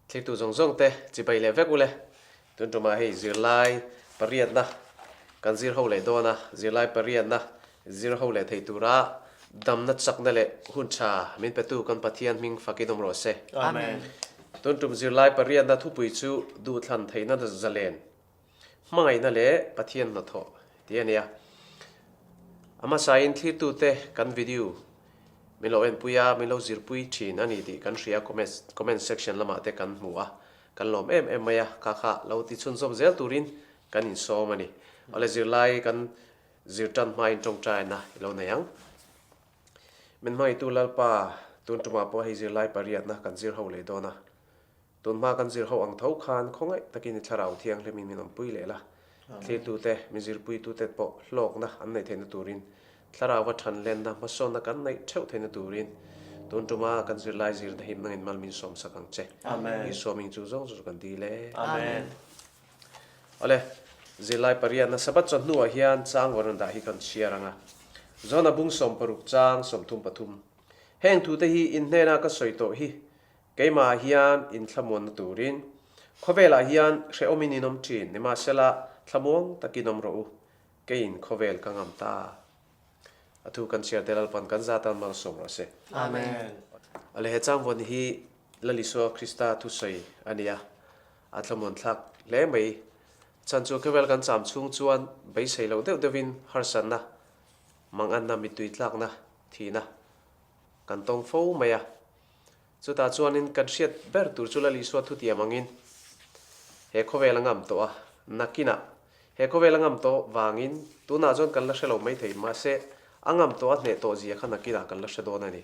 Thlitu zawng zawng te chibai leh vek ule. Tun tumah hei zirlai pariatna kan zir ho leh dawn a, zirlai pariatna zir ho leh thei tura damna chakna leh hun tha min petu kan Pathian hming fakin awm rawh se. Amen. Tun tum zirlai pariatna thupui chu duhthlan theihna zalen hmangaihna leh Pathian hnathawh tih a nia. A hmasain thlirtute kan video min lo enpui a, min lo zirpui thin a ni tih kan hria comment section lamah te kan hmu a, kan lawm em em mai a, kha kha lo ti chhunzawm zel turin kan insawm a ni. Awle zirlai kan zir tan hmain tawngtaina i lo nei ang. Min hmangaitu Lalpa tun tumah pawh hei zirlai pariatna kan zir ho leh dawn a, Tunhma kan zir ho ang tho khan khawngaih takin i thlarau thianghlimin min awmpui leh la, thlirtute, mi zirpuitute pawh hlawkna an neih theihna turin, thlarauva thanlenna hmasawnna kan neih theuh theihna turin tun tuma kan zirlai zirna hi nangin mal min sawmsak ang che. Isua ming chu zawng zawng kan dil e. Amen. Awle, zirlai pariatna Sabbath chawhnuah hian chang vawn rawn dah hi kan chhiar ang a. Zona bung 60 chang 33. Heng thute hi in hnena ka sawi tawh hi Keimah hian inthlamuanna turin khawvelah hian hrehawmin in awm thin, nimahsela thlamuang takin awm rawh u, keiin khawvel ka ngam ta. A thu kan chhiar te Lalpan kan za tan malsawm rawh se. Amen. Ale he changvawn hi Lal Isua Krista thusawi a ni a, a thlamuan thlak hle mai. Chhan chu khawvel kan cham chhung chuan beisei loh deuh deuhin harsatna, manganna, mittui tlakna, thihna kan tawng fo mai a. Chutah chuanin kan hriat ber tur chu Lal Isua thutiam angin he khawvel a ngam tawh a, nakinah he khawvel a ngam tawh vangin tunah chuan kan la hre lo maithei, mahse a ngam tawh a hneh tawh zia kha nakinah kan la hre dawn a ni.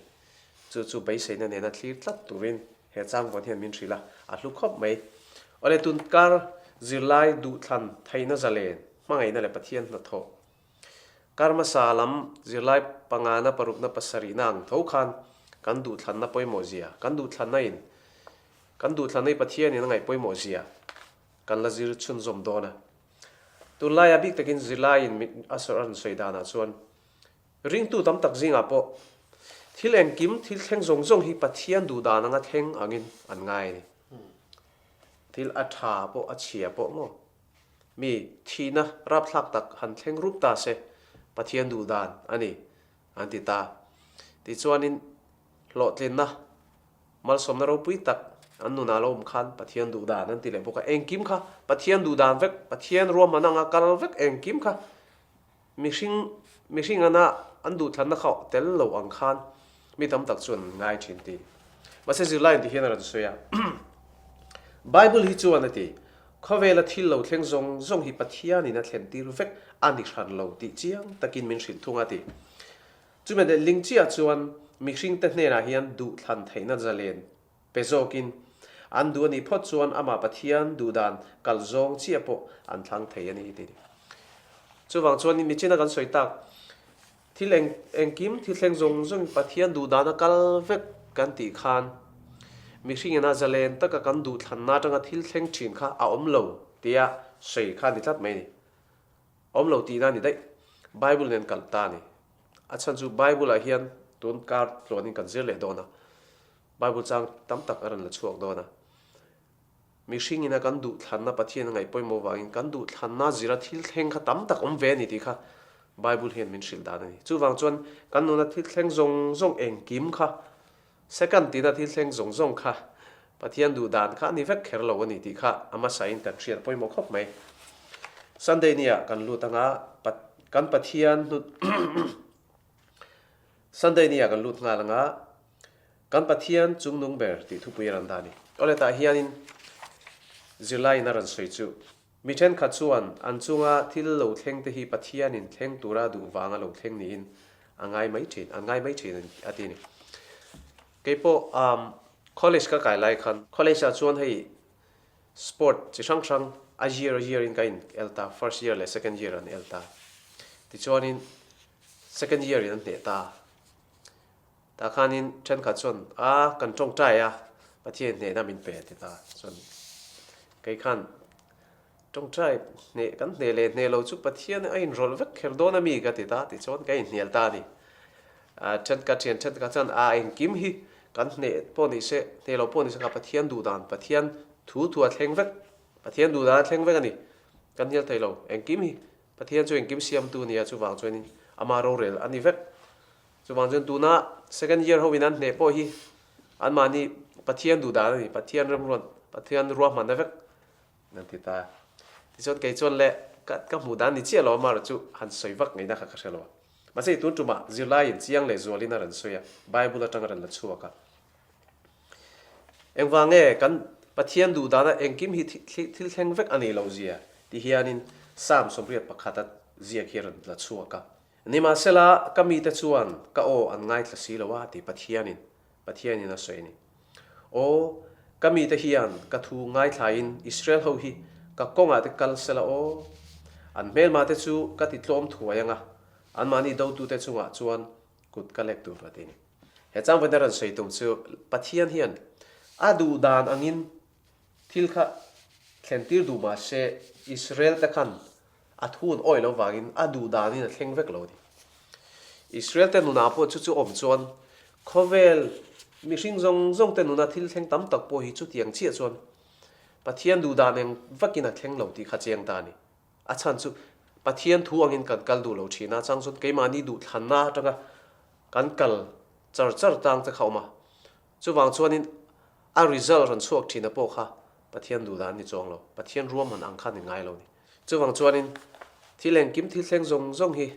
Chu chu beiseina nena thlir tlat turin he changvawn hian min hrilh a, a hlu khawp mai. Awle tunkar zirlai duhthlan theihna zalen hmangaihna leh Pathian hnathawh Kar hmasa lam zirlai pangana parukna pasarihna ang tho khan kan duhthlanna pawimawh zia, kan duhthlanna in kan duhthlanna i Pathian in a ngaih pawimawh zia kan la zir chhunzawm dawn a. Tunlaia bik takin zirlai in mit a rawn sawi danah chuan ringtu tam tak zingah pawh thil engkim thil thleng zawng zawng hi Pathian duhdan anga thleng angin an ngai a ni. Thil a tha pawh a chhia pawh maw? Mi thihna rapthlak tak han thleng rup ta se, Pathian duh dan a ni, an ti ta. Tichuanin hlawhtlinna, malsawmna ropui tak an nunah lo awm khan Pathian duh dan an ti leh bawk a. Engkim kha Pathian duh dan vek, Pathian ruahman anga kal vek engkim kha Mihring, mihring ana an duhthlanna kha tel lo ang khan mi tam tak chuan an ngai thin ti. Mahse zirlai inti hian a rawn sawi a, Bible hi chuan a ti, Khawvela thil lo thleng zawng zawng hi Pathianin a thlen tir vek a ni hran lo tih chiang takin min hrilh thung a ti. Chumi leh ling chiah chuan mihringte hnenah hian duhthlan theihna zalen Pe zawkin, an duh a nih phawt chuan amah Pathian duhdan kalh zawng chiah pawh an thlang thei a ni ti. Chuvang chuan michina kan sawi tak, thil eng engkim thil thleng zawng zawngin Pathian duhdan a kal vek kan tih khan mihringin a zalen taka kan duhthlanna atanga thil thleng thin kha a awm lo tia sawi kha a ni tlat mai a ni. Awm lo tihna a ni daih. Bible nen kalh ta a ni. A chhan chu Bible-ah hian tun kar tluanin kan zir leh dawn a. Bible chang tam tak a rawn la chhuak dawn a. Mihringin a kan duhthlanna Pathian a ngaih pawimawh vangin kan duhthlanna zira thil thleng kha tam tak awm ve a ni tih kha Bible hian min hrilh dan a ni. Chuvang chuan kan nuna thil thleng zawng zawng engkim kha second tina thil thleng zawng zawng kha Pathian duh dan kha a ni vek kher lo a ni tih kha a hmasain kan hriat pawimawh khawp mai. Sunday nia kan lut anga kan Pathian Sunday nia kan lut nghal anga Kan Pathian chungnung ber tih thupui a rawn dah a ni. Awle tah hianin zirlaiin a rawn sawi chu, Mi thenkhat chuan an chunga thil lo thleng te hi Pathianin thleng tura duh vanga lo thleng niin a ngai mai thin, an ngai mai thin a ti a ni. Keipawh college ka kai lai khan, college ah chuan hei sport chi hrang hrang a year a year in ka in el ta, first year leh second year an el ta. Tichuanin second year in an hneh ta. Tah khanin thenkhat chuan, A, kan tawngtai a, Pathian hnehna min pe a ti ta. Chuan kei khan, Tawngtai hneh kan hneh leh hneh lo chu Pathian a inrawlh vek kher dawn a mi ka ti ta tichuan ka inhnial ta a ni. Thenkhat thian thenkhat chuan, A, engkim hi. Kan hneh pawh ni se, hneh lo pawh ni se kha Pathian duh dan, Pathian thu thu a thleng vek, Pathian duh dan a thleng vek a ni. Kan hnial thei lo. Engkim hi Pathian chu engkim siamtu a ni a, chuvang chuanin ama rorel a ni vek. Chuvang chuan tuna second year ho in an hneh pawh hi anmahni Pathian duh dan a ni, Pathian remruat, Pathian ruahmanna vek an ti ta. Tichuan kei chuan le ka ka hmuh dan ni chiah lo amaherawh chu han sawi vak ngaihna kha ka hre lo a. Mahse i tun tumah zirlaiin chiang leh zualin a rawn sawi a, Bible atang a rawn la chhuak a. Engvang nge kan Pathian duh dana engkim hi thil thleng vek a nih loh zia ti hianin Psalm 81 a ziak hi a rawn la chhuak a. Nimahsela, ka mite chuan ka aw an ngaithla si lo a ti Pathianin, Pathianin a sawi a ni. Aw, ka mite hian ka thu ngaithlain Israel ho hi ka kawngah te kal sela aw. An hmelmate chu ka ti tlawm thuai anga, anmahni dotute chungah chuan kut ka lek tur a ti a ni. He changvaina rawn sawi tum chu Pathian hian a duh dan angin thil kha thlentir duh mah se Israel te khan a thu an awih lo vangin a duh danin a thleng vek lo a ni. Israel te nunah pawh chu chu awm chuan khawvel mihring zawng zawng te nuna thil thleng tam tak pawh hi chutiang chiah chuan Pathian duh dan eng vakin a thleng lo tih kha chiang ta a ni. A chhan chu Pathian thu angin kan kal duh lo thin a, chang chuan keimahni duhthlanna atanga kan kal char char tang te kha a awm a. Chuvang chuanin a result rawn chhuak thina pawh kha Pathian duh dan a ni chuang lo, Pathian ruahman ang kha a ni ngai lo a ni. Chuvang chuanin thil engkim thil thleng zawng zawng hi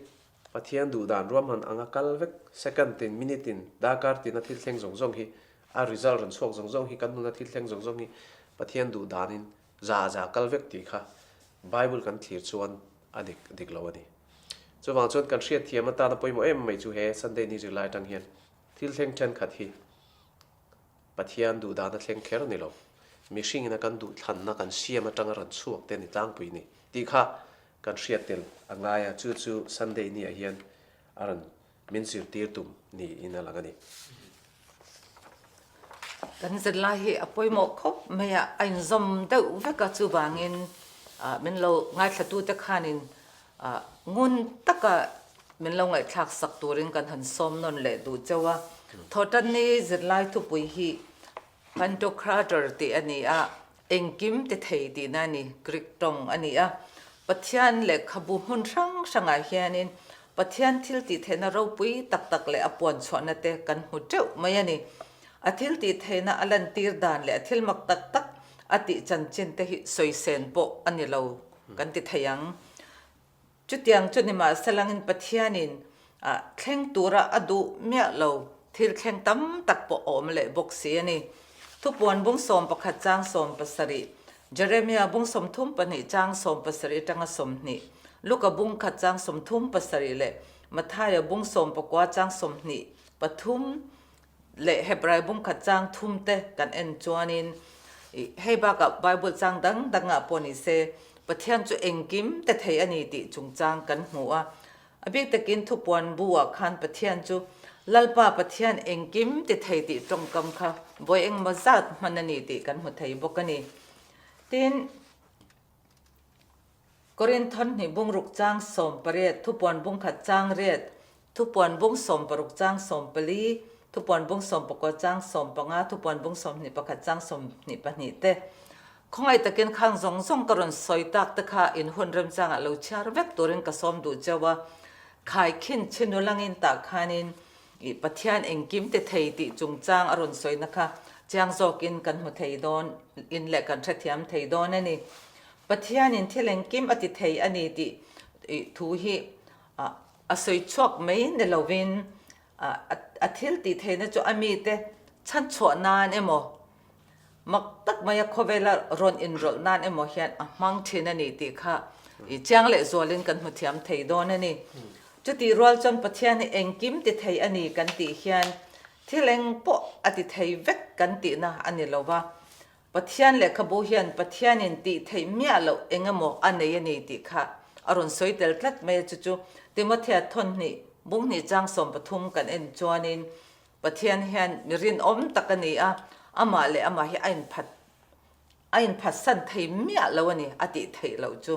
Pathian duh dan ruahman anga kal vek, second tin, minute tin, darkar tina thil thleng zawng zawng hi, a result rawn chhuak zawng zawng hi, kan nuna thil thleng zawng zawng hi Pathian duh danin za za kal vek tih kha Bible kan thlir chuan a dik dik lo a ni. Chuvang chuan kan hriatthiam atana pawimawh em mai chu he Sunday ni zirlai atang hian Thil thleng thenkhat hi Pathian duh dan a thleng kher ni lo. Mihring ina kan duh thlanna kan siam atanga rawn chhuak te ni tlangpui ni tih kha kan hriat tel a ngai a, chu chu Sunday ni ah hian a rawn min zirtir tum niin a lang a ni. Kan zirlai hi a pawimawh khawp mai a, a inzawm deuh vek a, chuvangin min lo ngaithlatute khanin Ngun taka min lo ngaihthlak sak turin kan han sawm nawn leh duh cheu a. Thawhtanni zirlai thupui hi Pantocrator tih a ni a, engkim ti thei tihna a ni, Greek tawng a ni a. Pathian lehkhabu hmun hrang hrangah hianin Pathian thil tih theihna ropui tak tak leh a puan chhuahna te kan hmu teuh mai a ni. A thil tih theihna a lantir dan leh a thil mak tak tak a tih chanchin te hi sawisen pawh a ni lo. Kan ti thei ang. Chutiang chu nimahselangin Pathianin thleng tura a duh miah lo thil thleng tam tak pawh a awm leh bawk si a ni. Thupuan bung 11 chang 70, Jeremia bung 32 chang 70 atanga 20, Luka bung khat chang 37 leh Mathaia bung 19 chang 23 leh Hebrai bung khat chang thum te kan en chuanin hei bakah Bible chang dang dangah pawh ni se Pathian chu engkim te thei a ni tih chungchang kan hmu a. A bik takin thupuan bu ah khan Pathian chu Lalpa Pathian engkim ti thei tih tawngkam kha vawi engmaw zat hman a ni tih kan hmu thei bawk a ni. Tin, Korinthon hnih bung ruk chang 18, thupuan bung khat chang riat, thupuan bung 60 chang 14, thupuan bung 19 chang 15, thupuan bung 21 chang 22 te. Khawngaih takin khang zawng zawng ka rawn sawi tak te kha in hun remchangah lo chhiar vek turin ka sawm duh cheu a. Khaikhin chhinu langin tah khanin i Pathian engkim ti thei tih chungchang a rawn sawina kha chiang zawkin kan hmu thei dawn in leh kan hrethiam thei dawn a ni. Pathianin thil engkim a ti thei a ni tih thu hi a sawi chhuak mai ni lovin a thil tih theihna chu a mite chhanchhuah nan emaw, mak tak maia khawvela rawn inrawlh nan emaw hian a hmang thin a ni tih kha chiang leh zualin kan hmu thiam thei dawn a ni. Chutih rual chuan Pathian hi engkim ti thei a ni kan tih hian thil eng pawh a ti thei vek kan tihna a ni lo va. Pathian lehkhabu hian Pathianin tih theih miah loh eng emaw a nei a ni tih kha a rawn sawi tel tlat mai a, chu chu Timothea thawnhnih bunghnih chang 13 kan en chuanin Pathian hian mi rinawm tak a ni a, amah leh amah hi a inphat a inphatsan thei miah lo a ni a tih theih loh chu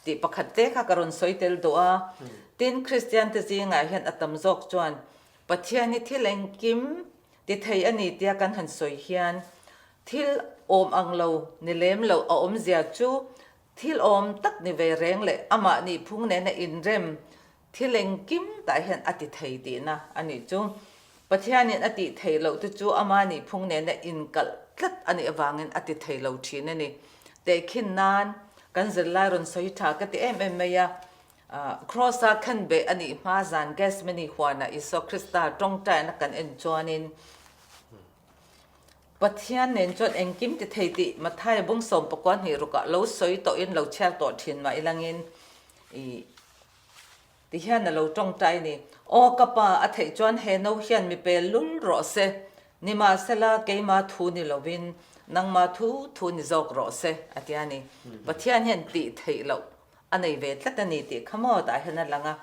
tih pakhat te kha ka rawn sawi tel duh a. Tin, Kristiante zingah hian a tam zawk chuan Pathian hi thil engkim. Ti thei a ni tia kan han sawi hian thil awm ang lo ni lem lo a awmzia chu thil awm tak ni ve reng leh amah nihphung nena inrem thil engkim tah hian a ti thei tihna a nih chu. Pathianin a tih theih loh te chu ama nihphung nena inkalh tlat a nih avangin a ti thei lo thin a ni. Tehkhin nan kan zirlai rawn sawi tha ka ti em em mai a, Kraws-a khenbeh a nih hma zan Gethsemane huanah Isua Krista tawngtaina kan en chuanin Pathian nen chuan engkim ti thei tih Mathaia bung sawmpakua hnih rukah lo sawi tawhin lo chhiar tawh thin mah ilangin i ti hian a lo tawngtai ni. Aw ka pa, a theih chuan he no hian mi pel lul rawh se, nimahsela keima thu ni lovin nangma thu thu ni zawk rawh se a ti a ni. Pathian hian tih theih loh a nei ve tlat a ni tih kha maw tah hian a lang a.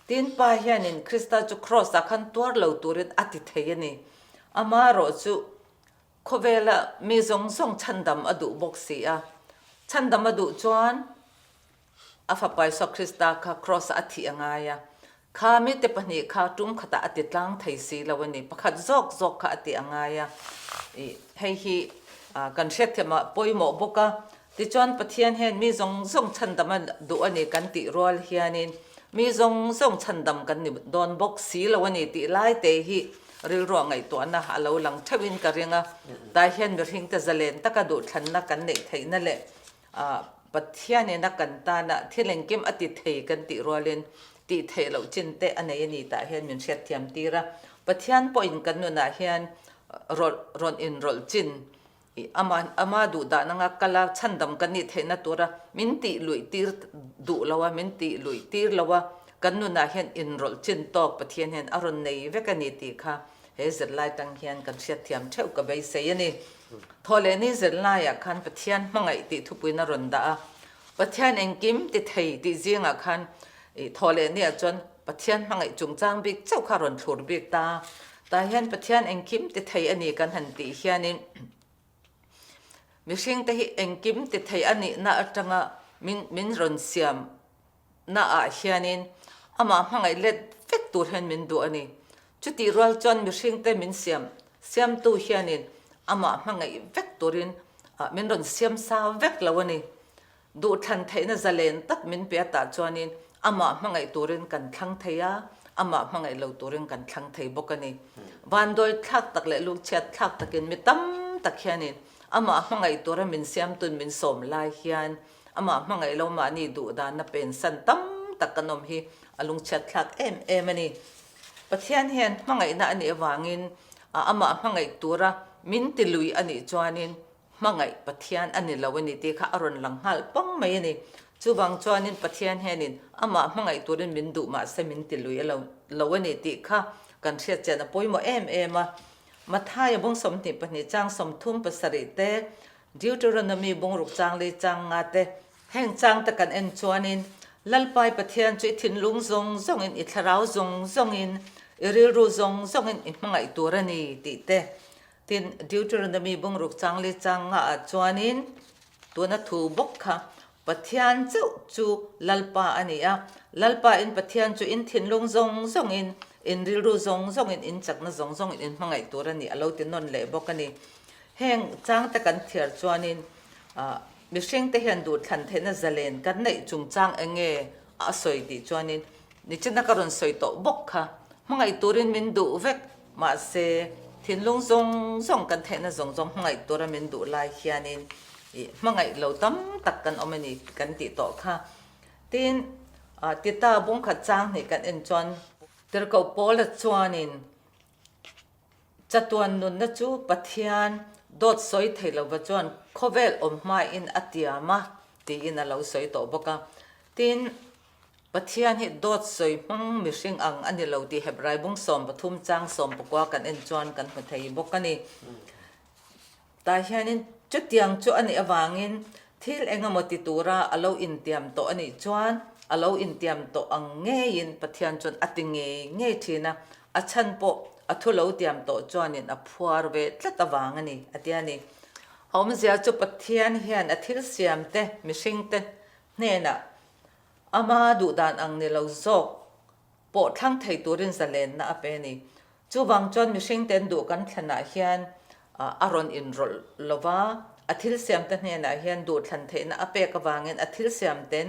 Tin, Pa hianin Krista chu Kraws-ah khan tuar lo turin a ti thei a ni. Amaherawh chu khawvela mi zawng zawng chhandam a duh bawk si a. Chhandam a duh chuan a fapa Isua Krista kha Kraws-ah a thih a ngai a. Kha mite pahnih kha tum khatah a ti tlang thei si lo a ni. Pakhat zawk zawk kha a ti a ngai a. Ih, hei hi kan hriatthiam ah pawimawh bawk a. Tichuan Pathian hian mi zawng zawng chhandam a duh a ni kan tih rual hianin mi zawng zawng chhandam kan ni dawn bawk si lo a ni tih lai te hi rilruah ngaihtuahna a lo lang theuhin ka ring a. Tah hian mihringte zalen taka duhthlanna kan neih theihna leh Pathianin a kan tana thil engkim a ti thei kan tih rualin tih theih loh chin te a nei a ni tah hian min hriatthiam tir a. Pathian pawhin kan nunah hian rawlh rawn inrawlh chin i ama ama duh dan anga kala chhandam kan nih theihna tura min tih luih tir duh lo a, min tih luih tir lo a, kan nunah hian inrawlh chin tawk Pathian hian a rawn nei vek a ni tih kha he zirlai tang hian kan hriatthiam theuh ka beisei a ni. Thawhlehni zirlaiah khan Pathian hmangaih tih thupuiin a rawn dah a, Pathian engkim ti thei tih zingah khan thawhlehniah chuan Pathian hmangaih chungchang bik chauh kha a rawn thlur bik ta a. Tah hian Pathian engkim ti thei a ni kan han tih hianin mihringte hi engkim ti thei a nihna atanga min min rawn siam na ah hianin amah hmangaih let vek tur hian min duh a ni. Chutih rual chuan mihringte min siam siamtu hianin amah hmangaih vek turin min rawn siam sa vek lo a ni. Duhthlan theihna zalen tak min pe atah chuanin amah hmangaih turin kan thlang thei a, amah hmangaih lo turin kan thlang thei bawk a ni. Vandawi thlak tak leh lungchhiat thlak takin mi tam tak hianin amah hmangaih tura min siamtun min sawm lai hian Amah hmangaih lo mahni duh danna pensan tam tak kan awm hi a lungchhiat thlak em em a ni. Pathian hian hmangaihna a nih avangin amah hmangaih tura min ti lui a nih chuanin hmangaih Pathian a ni lo a ni tih kha a rawn lang nghal pang mai a ni. Chuvang chuanin Pathian hianin amah hmangaih turin min duh mahse min ti lui a lo lo a ni tih kha kan hriat chian a pawimawh em em a. Mathaia bung 22 chang 37 te Deuteronomy bungruk chang lei chang nga te. Heng chang te kan en chuanin, Lalpai Pathian chu i thinlung zawng zawngin, i thlarau zawng zawngin, i rilru zawng zawngin i hmangaih tur a ni tih te. Tin, Deuteronomy bungruk chang lei chang nga ah chuanin, tuna thu bawk kha Pathian chauh chu Lalpa a ni a, Lalpa in Pathian chu in thinlung zawng zawngin, in rilru zawng zawngin, in chakna zawng zawngin in hmangaih tur a ni a lo ti nawn leh bawk a ni. Heng changte kan thiar chuanin mihringte hian duhthlan theihna zalen kan neih chungchang eng nge a sawi tih chuanin nichina ka rawn sawi tawh bawk kha. Hmangaih turin min duh vek mahse thinlung zawng zawng kan theihna zawng zawng hmangaih tura min duh lai hianin hmangaih lo tam tak kan awm a ni kan tih tawh kha. Tin, Tita bungkhat chang hnih kan en chuan Tirhkoh Paula chuanin Chatuan nunna chu Pathian dawt sawi thei lova chuan khawvel awm hmain a tiam a tiin a lo sawi tawh bawk a. Tin, Pathian hi dawt sawi hmang mihring ang a ni lo tih Hebrai bung 13 chang 19 kan en chuan kan hmu thei bawk a ni. Tah hianin chutiang chu a nih avangin thil engemaw ti tura a lo intiam tawh a nih chuan a lo intiam tawh ang ngeiin Pathian chuan a ti ngei ngei thin a, a chhan pawh a thu lo tiam tawh chuanin a phuar ve tlat avang a ni, a ti a ni. A awmzia chu Pathian hian a thil siamte, mihringte hnenah ama duhdan ang ni lo zawk pawh thlang thei turin zalenna a pe a ni. Chuvang chuan mihringten duh kan thlanah hian a rawn inrawlh lo va, a thil siamte hnenah hian duh thlan theihna a pek avangin a thil siamten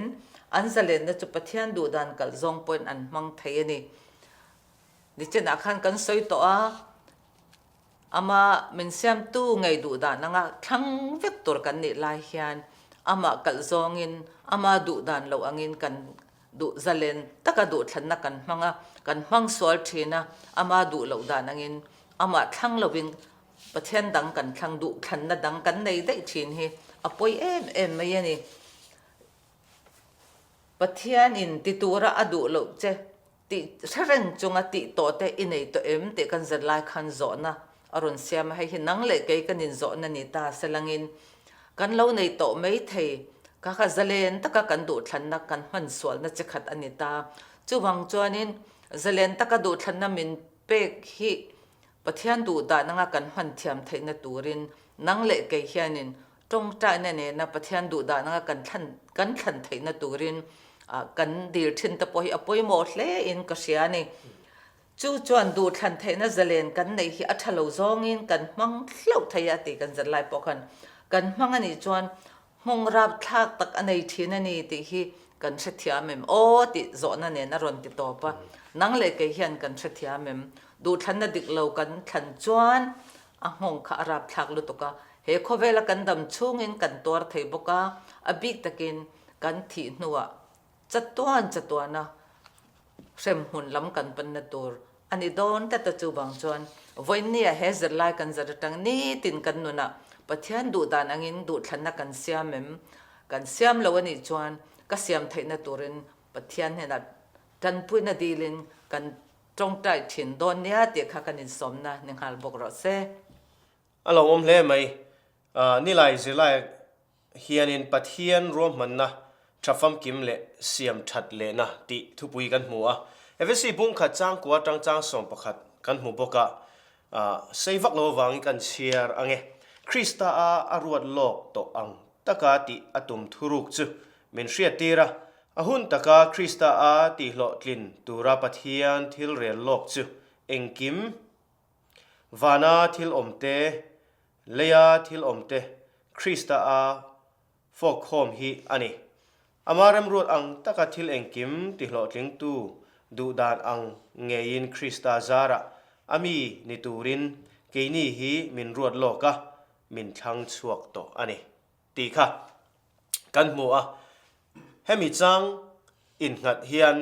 an zalenna chu Pathian duhdan kalh zawng pawhin an hmang thei a ni. Nichinah khan kan sawi tawh a, ama min siamtu ngei duhdan anga thlang vek tur kan nih lai hian amah kalh zawngin ama duhdan loh angin kan duh zalen taka duhthlanna kan hmang a, kan hmang sual thin a, ama duh loh dan angin amah thlang lovin Pathian dang kan thlang duhthlanna dang kan nei daih thin hi a pawi em em mai a ni. Pathianin ti tura a duh loh che tih hre reng chunga tih tawh te i nei tawh em tih kan zir lai khan zawhna a rawn siam a, hei hi nang leh kei kan inzawhna ni ta selangin kan lo nei tawh mai thei kha kha zalen taka kan duhthlanna kan hman sualna chi khat a ni ta. Chuvang chuanin zalen taka duhthlanna min pek hi Pathian duh dan anga kan hman thiam theihna turin nang leh kei hianin Tawngtaina nena Pathian duhdan anga kan thlan kan thlan theihna turin kan dil thin te pawh hi a pawimawh hle in ka hria a ni. Chu chuan duhthlan theihna zalen kan neih hi a tha lo zawngin kan hmang hlauh thei a tih kan zir lai pawh khan kan hmang a nih chuan nghawng rap thlak tak a nei thin a ni tih hi kan hrethiam em aw tih zawhna nen a rawn ti tawp a. Nang leh kei hian kan hrethiam em? Duhthlanna dik lo kan thlan chuan A nghawng kha a rapthlak lutuk a, he khawvela kan dam chhungin kan tuar thei bawk a, a bik takin kan thih hnuah chatuan chatuana hremhmun lam kan panna tur a ni dawn tlat a, chuvang chuan vawiinnia he zirlai kan zir atang nitin kan nunah Pathian duhdan angin duhthlanna kan siam em? Kan siam lo a nih chuan ka siam theihna turin Pathian hnenah tanpuina dilin kan Tawngtai thin dawn nia tih kha kan insawmna ni nghal bawk rawh se. A lo awm hle mai. Nilai zirlai hianin Pathian ruahmanna tha famkim leh siam that lehna tih thupui kan hmu a. Efesi bungkhat changkua atang chang 11 kan hmu bawk a. Sei vak lo avangin kan chhiar ang e. Krista a a ruat lawk tawh ang taka tih a tum thuruk chu min hriattir a. A hun taka Krista a tihhlawhtlin tura Pathian thil rel lawk chu engkim, vana thil awm te, leia thil awm te Krista a fawkkhawm hi a ni. Ama remruat ang taka thil engkim tihlawhtlingtu duhdan ang ngeiin Krista zarah a mi ni turin keini hi min ruat lawk a, min thlang chhuak tawh a ni. Tih kha kan hmu a. Hemi chang innghat hian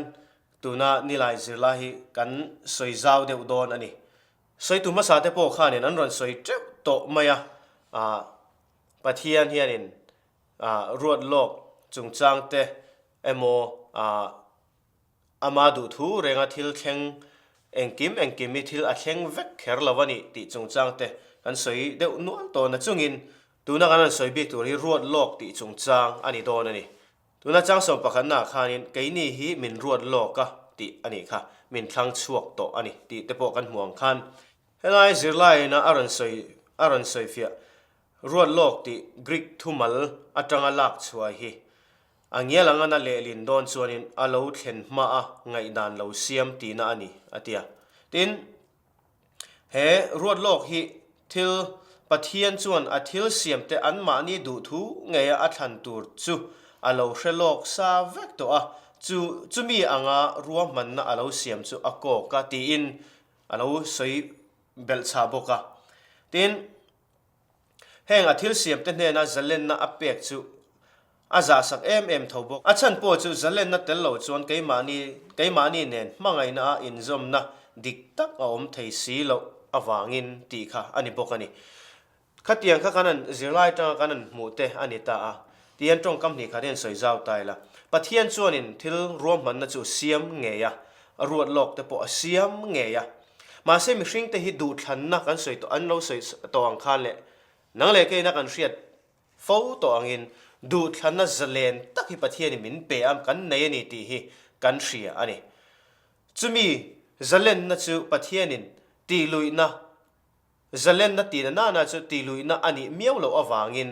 tuna nilai zirlai hi kan sawi zau deuh dawn a ni. Sawitu hmasa te pawh khanin an rawn sawi teuh tawh mai a, Pathian hianin ruat lawk chungchang te emaw Ama duhthu renga thil thleng engkim engkim hi thil a thleng vek kher lo a ni tih chungchang te kan sawi deuh nual tawh na chungin tuna kan rawn sawi bik tur hi ruat lawk tih chungchang a ni dawn a ni. Tuna changsawm pakhatnaah khanin keini hi min ruat lawk a tih a nih kha, min thlang chhuak tawh a ni tih te pawh kan hmu ang khan helai zirlaiina a rawn sawi a rawn sawifiah ruat lawk tih Greek thumal atanga lak chhuah hi A ngial anga na lehlin dawn chuanin a lo thlen hma a ngaihdan lo siam tihna a ni, a ti a. Tin, he ruat lawk hi thil Pathian chuan a thil siamte anmahni duhthu ngeia a thlan tur chu a lo hre lawk sa vek tawh a, chu chumi anga ruahmanna a lo siam chu a kawk a tiin a lo sawi belhchhah bawk a. Tin, Heng a thil siamte hnena zalenna a pek chu a zahsak em em tho bawk. A chhan pawh chu zalenna tel lo chuan keimahni keimahni nen hmangaihna a inzawmna dik tak a awm thei si loh avangin tih kha a ni bawk a ni. Khatiang kha kan han zirlai atanga kan han hmuh te a ni ta a, tihian tawngkam hnih khat hian sawi zau ta ila. Pathian chuanin thil ruahmanna chu siam ngei a, a ruat lawk te pawh a siam ngei a. Mahse mihringte hi duhthlanna kan sawi tawh an lo sawi tawh ang khan leh nang leh keina kan hriat fo tawh angin duhthlanna zalen tak hi Pathianin min pe a kan nei a ni tih hi kan hria a ni. Chumi zalenna chu Pathianin tihluihna zalenna tihna nana chu tihluihna a nih miau loh avangin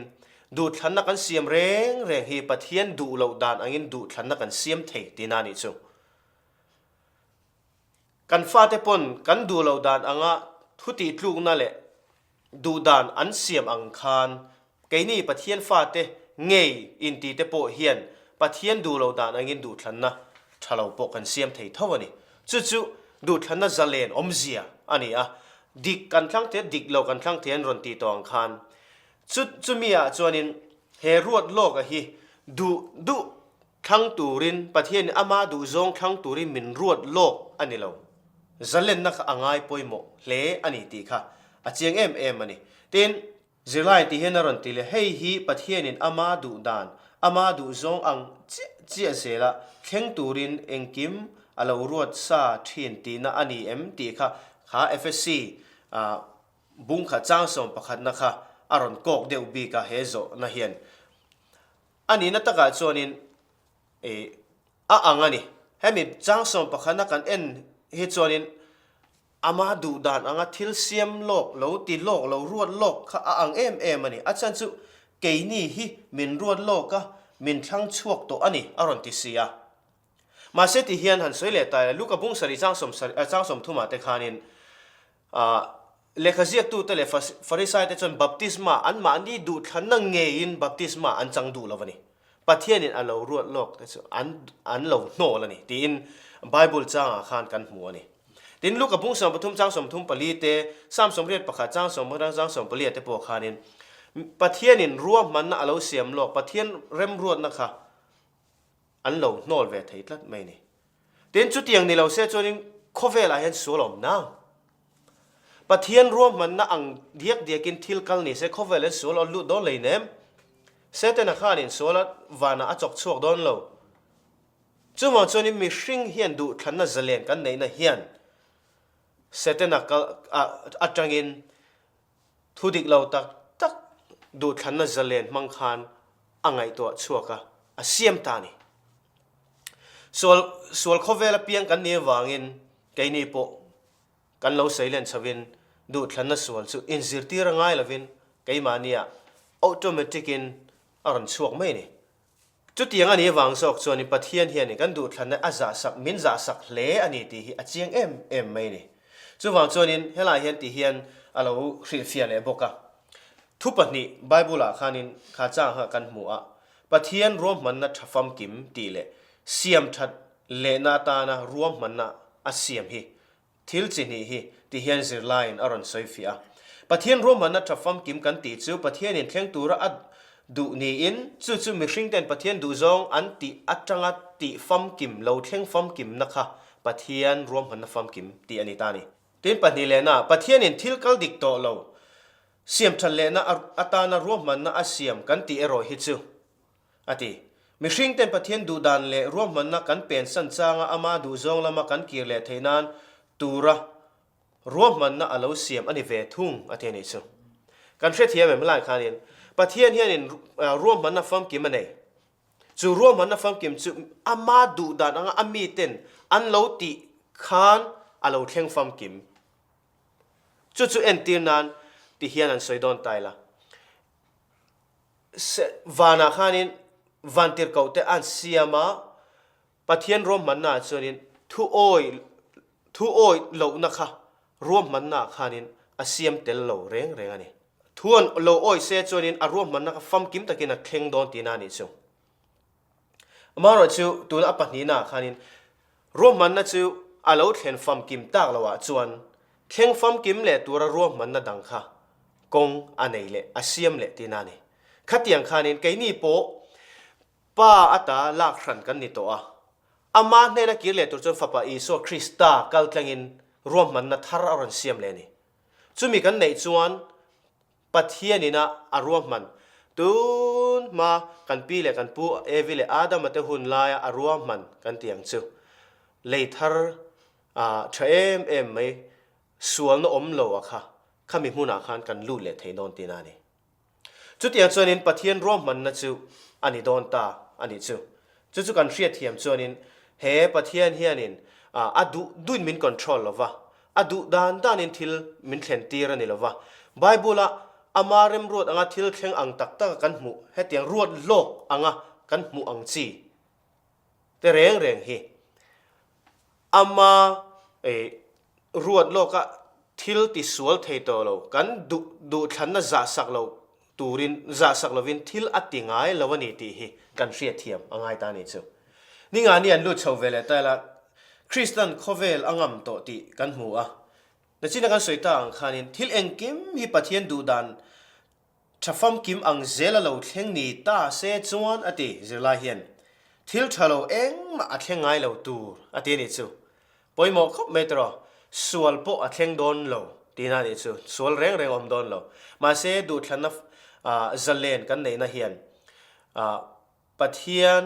duhthlanna kan siam reng reng hi Pathian duh loh dan angin duhthlanna kan siam thei tihna a nih chu. Kan fate pawn kan duh loh dan anga thu tihtlukna leh duh dan an siam ang khan keini Pathian fate ngei inti te pawh hian Pathian duh loh dan angin duhthlanna tha lo pawh kan siam thei tho a ni. Chu chu duhthlanna zalen awmzia a ni a, dik kan thlang thei a, dik lo kan thlang thei an rawn tih tawh ang khan chu chumi ah chuanin he ruat lawka hi duh duh Thlang turin, Pathianin ama duhzawng thlang turin min ruat lawk a ni lo. Zalenna kha a ngai pawimawh hle a ni tih kha a chiang em em a ni. Tin, zirlai tih hian a rawn ti leh, hei hi Pathianin ama duh dan, ama duhzawng ang chiah chiah zela thleng turin engkim a lo ruat sa thin tihna a ni em tih kha kha FSC bung kha changsawm pakhatna kha a rawn kawk deuh bik a he zawhna hian. A nihna takah chuanin ih a ang a ni. Hemi changsawm pakhana kan en hi chuanin ama duh dan anga thil siam lawk lo ti lawk lo ruat lawk kha a ang em em a ni. A chhan chu keini hi min ruat lawk a, min thlang chhuak tawh a ni a rawn ti si a. Mahse ti hian han sawi leh ta ila, Luka bung sarih changsawm sarih changsawm thumah te khanin Lehkha ziaktute leh Farisaite chuan baptisma anmahni duhthlanna ngeiin baptisma an chang duh lo a ni. Pathianin a lo ruat lawk te chu an an lo hnawl a ni tiin Bible changah khan kan hmu a ni. Tin, Luka bung 13 chang 34 te, Psalm 81 chang 11 chang 14 te pawh khanin Pathianin ruahmanna a lo siam lawk, Pathian remruatna kha an lo hnawl ve thei tlat mai a ni. Tin, chutiang ni lo se chuanin khawvelah hian sual a awm nang. Pathian ruahmanna ang diak diakin thil kal ni se khawvel hian sual a lut dawn lei nem. Setana khanin sual a vanah a chawk chhuak dawn lo. Chuvang chuanin mihring hian duhthlanna zalen kan neihna hian Setana kal atangin Thu dik lo tak tak duhthlanna zalen hmang khan a ngaihtuah chhuak a, a siam ta a ni. Sual sual khawvel apiang kan nih avangin keini pawh kan lo seilen chhovin duhthlanna sual chu inzirtir a ngai lovin keimahniah automatic-in a rawn chhuak mai a ni. Chutiang a nih avang zawk chuanin Pathian hianin kan duhthlanna a zahsak, min zahsak hle a ni tih hi a chiang em em mai a ni. Chuvang chuanin helai hian tih hian a lo hrilhfiah leh bawk a. Thu pahnih Bible-ah khanin kha chang kha kan hmu a, Pathian ruahmanna tha famkim tih leh siam that lehna atana ruahmanna a siam hi Thil chi hnih hi ti hian zirlaiin a rawn sawi fiah a. Pathian ruahmanna tha famkim kan tih chu Pathianin thleng tura a duh niin chu chu mihringten Pathian duhzawng an tih atanga tih famkim lo thleng famkimna kha Pathian ruahmanna famkim tih a ni ta a ni. Tin pahnih lehna, Pathianin thil kal dik tawh lo siamthat lehna atana ruahmanna a siam kan tih erawh hi chu A ti. Mihringten Pathian duhdan leh ruahmanna kan pensan changa ama duhzawng lama kan kir leh theih nan tura ruahmanna a lo siam a ni ve thung a ti a nih chu. Kan hrethiam em helai khanin Pathian hianin ruahmanna famkim a nei. Chu ruahmanna famkim chu ama duhdan anga a miten an lo tih khan a lo thleng famkim. Chu chu entir nan ti hian an sawi dawn ta ila. Vanah khanin vantirhkohte an siam a, Pathian ruahmannaah chuanin thu awi thu awi lohna kha ruahmannaah khanin a siam tel lo reng reng a ni. Thu an lo awi se chuanin a ruahmanna kha famkim takin a thleng dawn tihna a nih chu. Amaherawhchu tuna a pahnihnaah khanin Ruahmanna chu a lo thlen famkim tak loah chuan thleng famkim leh tura ruahmanna dang kha kawng a nei leh a siam leh tihna a ni. Khatiang khanin keini pawh Pa ata lak hran kan ni tawh a, Ama hnena kir leh tur chuan Fapa Isua Krista kal tlangin ruahmanna thar a rawn siam leh a ni. Chumi kan neih chuan Pathian ina a ruahman tun hma kan pi leh kan pu Evi leh Adama te hun laia a ruahman kan tih ang chu lei thar tha em em mai sualna awm lo a kha khami hmunah khan kan lut leh thei dawn tihna a ni. Chutiang chuanin Pathian ruahmanna chu a ni dawn ta a nih chu. Chu chu kan hriatthiam chuanin he Pathian hianin a duh duhin min control lo va, a duh dan danin thil min thlen tir a ni lo va. Bible-a ama remruat anga thil thleng ang tak taka kan hmuh, hetiang ruat lawk anga kan hmuh ang chi te reng reng hi ama. Ruat lawka thil ti sual thei tawh lo, kan duh duhthlanna zahsak lo turin zahsak lovin thil a ti ngai lo a ni tih hi kan hriatthiam a ngai ta a nih chu. Ningani an lut chho ve leh ta ila, Kristan khawvel a ngam tawh tih kan hmu a. Nachina kan sawi ta ang khanin thil engkim hi Pathian duhdan Tha famkim ang zel a lo thleng ni ta se chuan a ti zirlai hian thil tha lo engmah a thleng ngai lo tur a ti a nih chu. Pawimawh khawp mai tawh sual pawh a thleng dawn lo tihna a nih chu. Sual reng reng a awm dawn lo. Mahse duhthlanna zalen kan neihna hian Pathian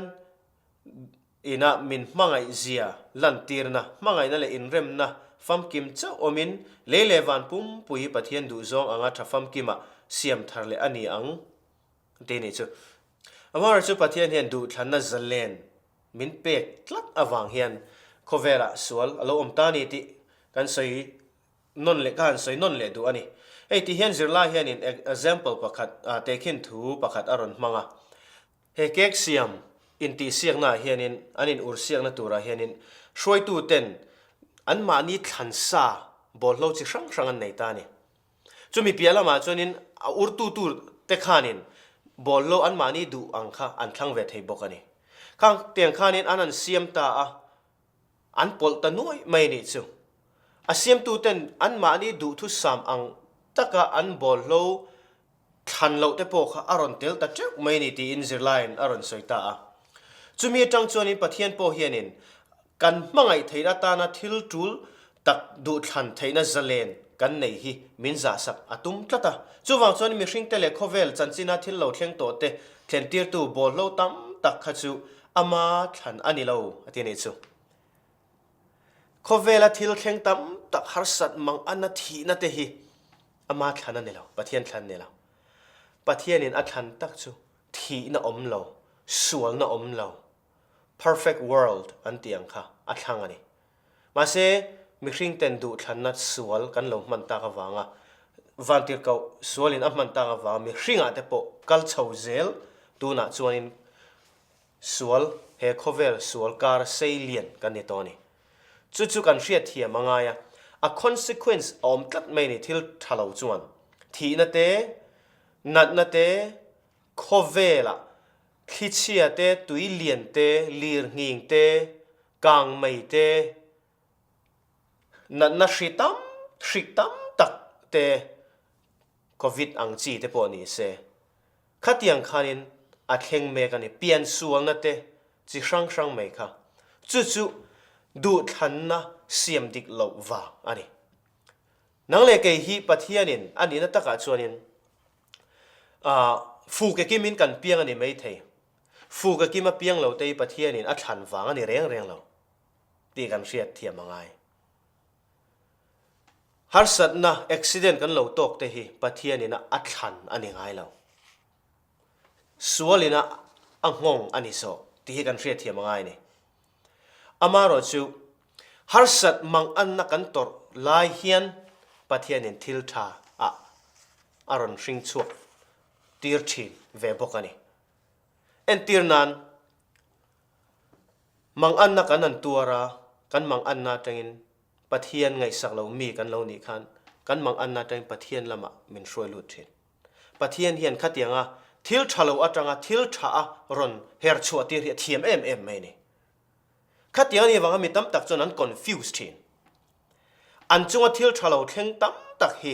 Ina min hmangaih zia lantirna, hmangaihna leh inremna famkim chauh awmin lei leh van pumpui hi Pathian duhzawng anga tha famkima siam thar leh a ni ang tih nih chu. Amaherawhchu chu Pathian hian duhthlanna zalen min pek tlat avang hian khawvelah sual a lo awm ta ni tih kan sawi nawn leh ka han sawi nawn leh duh a ni. Hei ti hian zirlai hianin example pakhat tehkhin thu pakhat a rawn hmang a. He cake siam intihsiaknaah hianin an in ursiakna turah hianin hruaituten anmahni thlansa bawlhlo chi hrang hrang an nei ta a ni. Chumi piah lamah chuanin a urtu tur te khanin bawlhlo anmahni duh ang kha an thlang ve thei bawk a ni. Khang tiang khanin an han siam ta a, an pawlh ta nuai mai a nih chu. A siamtuten anmahni duhthusam ang taka an bawlhlo Thlan loh te pawh kha a rawn tel ta teuh mai ni tiin zirlaiin a rawn sawi ta a. Chumi atang chuanin Pathian pawh hianin kan hmangaih theihna atana thil tul tak duhthlan theihna zalen kan nei hi min zahsak a tum tlat a. Chuvang chuan mihringte leh khawvel chanchina thil lo thleng tawh te thlentirtu bawlhlo tam tak kha chu ama thlan a ni lo a ti a nih chu. Khawvela thil thleng tam tak harsat mang ana thihna te hi Ama thlan a ni lo, Pathian thlan a ni lo. Pathianin a thlan tak chu thihna awm lo, sualna awm lo, perfect world an tih ang kha a thlang a ni. Mahse, mihringten duhthlanna sual kan lo hman tak avanga vantirhkoh sualin a hman tak avanga mihringah te pawh kal chho zel tunah chuanin Sual, he khawvel sual kar sei lian kan ni tawh a ni. Chu chu kan hriatthiam a ngai a, a consequence a awm tlat mai ni thil tha lo chuan. Thihna te, natna te, khawvelah thlichhia te, tui lian te, lir nghing te, kang mei te, natna hri tam, hrik tam tak te, Covid ang chi te pawh ni se. Khatiang khanin a thleng mek a ni. Piansualna te chi hrang hrang mai kha. Chu chu duhthlanna siam dik loh vang a ni. Nang leh kei hi Pathianin a nihna takah chuanin fuke kimin kan piang a ni maithei. Fuke kim a piang lo te hi Pathianin a thlan vang a ni reng reng lo tih kan hriat thiam a ngai. Harsatna, accident kan lo tawk te hi Pathianin a thlan a ni ngai lo. Sualin a a nghawng a ni zawk tih hi kan hriatthiam a ngai a ni. Amaherawh chu harsat manganna kan tawrh lai hian Pathianin thil tha ah a rawn hring chhuak tir thin ve bawk a ni. Entir nan manganna kan han tuar a, kan manganna atangin Pathian ngaihsak lo mi kan lo nih khan kan manganna atangin Pathian lamah min hruai lut thin. Pathian hian khatianga thil tha lo atanga thil tha a rawn her chhuah tir hi a thiam em em mai a ni. Khatiang a nih avanga mi tam tak chuan an confuse thin. An chunga thil tha lo thleng tam tak hi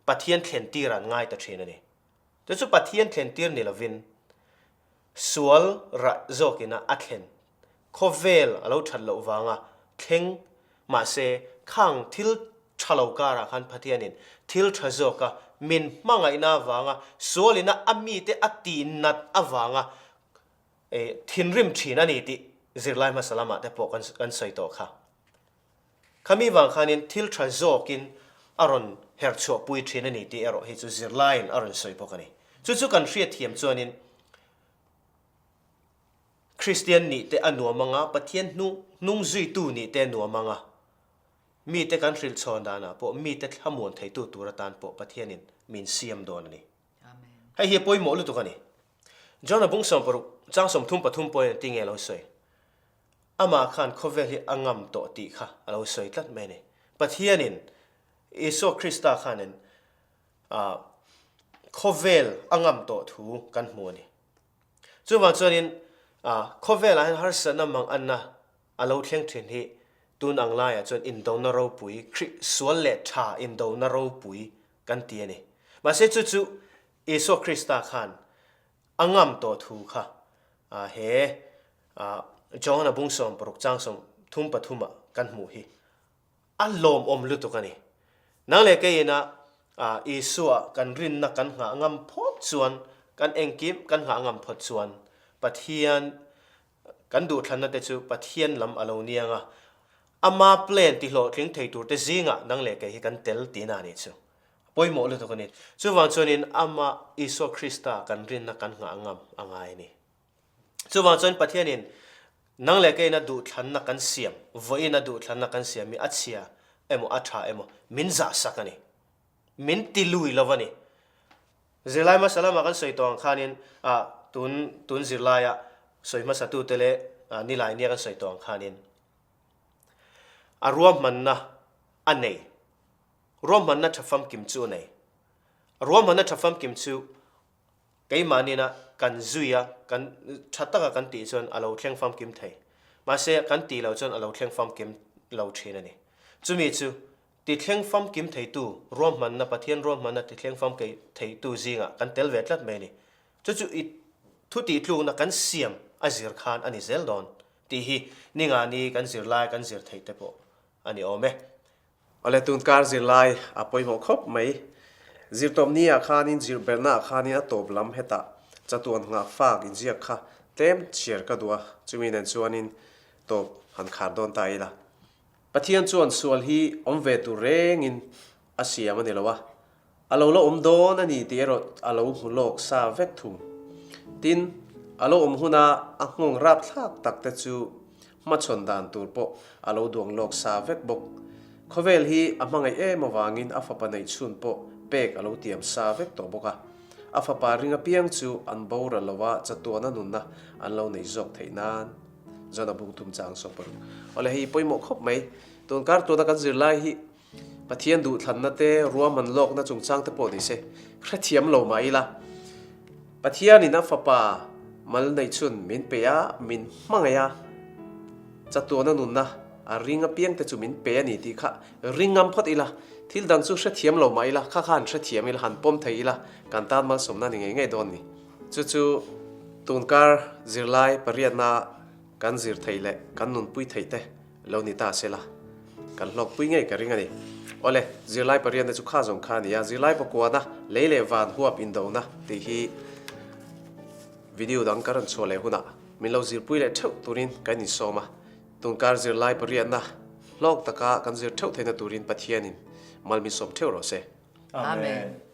Pathian thlen tir an ngai ta thin a ni. Chu chu Pathian thlen tir ni lovin sual rah zawkina a thlen Khawvel a lo that loh vanga thleng mahse khang thil tha lo karah khan Pathianin thil tha zawka min hmangaihna avanga sualina a mite a tihnat avanga thinrim thin a ni tih zirlai hmasa lamah te pawh kan sawi tawh kha. Khami vang khanin thil tha zawkin a rawn herchhuahpui thin a ni tih erawh hi chu zirlaiin a rawn sawi bawk a ni. Chu chu kan hriatthiam chuanin Kristian nih te a nuam anga, Pathian hnung zuitu nih te a nuam anga, mite kan hrilh chhawn danah pawh mite thlamuan theitu tur atan pawh Pathianin min siam dawn a ni. Hei hi a pawimawh lutuk a ni. John-a bung 60 chang 33 pawhin ti nge lo sawi? Amah khan khawvel hi a ngam tawh tih kha a lo sawi tlat mai a ni. Pathianin Isua Krista khanin khawvel a ngam tawh thu kan hmu a ni. Chuvang chuanin khawvelah hian harsatna mang anna a lo thleng thin hi tun ang laiah chuan indona ropui, Khrih sual leh tha indona ropui kan ti a ni. Mahse chu chu Isua Krista khan a ngam tawh thu kha he Johana bung 16 chang 33 ah kan hmuh hi a lawmawm lutuk a ni. Nang leh keiin a Isua kan rinna kan nghah ngam phawt chuan, kan engkim kan nghah ngam phawt chuan Pathian kan duhthlanna te chu Pathian lam a lo niang a, ama plan tihlawhtling thei tur te zingah nang leh kei hi kan tel tihna a nih chu. A pawimawh lutuk a ni. Chuvang chuanin ama Isua Krista kan rinna kan nghah ngam a ngai a ni. Chuvang chuan Pathianin nang leh keiin a duhthlanna kan siam, vawiin a duhthlanna kan siam hi a chhia emaw a tha emaw min zahsak a ni. Min ti lui lo a ni. Zirlai hmasa lamah kan sawi tawh ang khanin ah tun tun zirlaia sawi hmasatute leh nilai nia kan sawi tawh ang khanin a ruahmanna a nei. Ruahmanna tha famkim chu a nei. Ruahmanna tha famkim chu Keimahniina kan zui a, kan tha taka kan tih chuan a lo thleng famkim thei. Mahse, kan tih loh chuan a lo thleng famkim lo thin a ni. Chumi chu tithleng famkim theitu ruahmanna, Pathian ruahmanna tithleng famkei theitu zingah kan tel ve tlat mai a ni. Chu chu i thu tihtlukna kan siam a zir khan a ni zel dawn tih hi ningani kan zirlai kan zir theih te pawh a ni awm e. Awle tun kar zirlai a pawimawh khawp mai. Zirtawp ni ah khanin zirberna ah khanin a tawp lam hetah chatuan nghah fak inziak kha tlem chhiar ka duh a, chumi nen chuanin tawp han khar dawn ta ila. Pathian chuan sual hi awm ve tur rengin a siam a ni lo a, A lo la awm dawn a ni tih erawh a lo hmu lawk sa vek thung. Tin, a lo awm huna a nghawng rapthlak tak te chu hmachhawn dan tur pawh a lo duang lawk sa vek bawk. Khawvel hi a hmangaih em avangin a fapa neih chhun pawh pek a lo tiam sa vek tawh bawk a. A fapa ring apiang chu an boral lova chatuana nunna an lo nei zawk theih nan John a bung thum chang sawp a ru. Awle hei pawimawh khawp mai. Tunkar tuna kan zirlai hi Pathian duhthlanna te, ruahman lawkna chungchang te pawh ni se, hrethiam lo mah ila, Pathianin a Fapa mal neihchhun min pe a, min hmangaih a, chatuana nunna a ring apiang te chu min pe a ni tih kha ring ngam phawt ila, thil dang chu hrethiam lo mah ila, kha kha han hrethiam ila, han pawm thei ila, kan tan malsawmna ni ngei ngei dawn ni. Chu chu tunkar zirlai pariatna kan zir theih leh kan nunpui theih te Lo ni ta se la, kan hlawkpui ngei ka ring a ni. Awle, zirlai pariatna chu kha zawng kha a ni a, zirlai pakuana lei leh van huap indona tih hi video dang ka rawn chhuah leh hunah min lo zirpui leh theuh turin kan insawm a. Tunkar zirlai pariatna hlawk taka kan zir theuh theihna turin Pathianin mal min sawm theuh rawh se. Amen.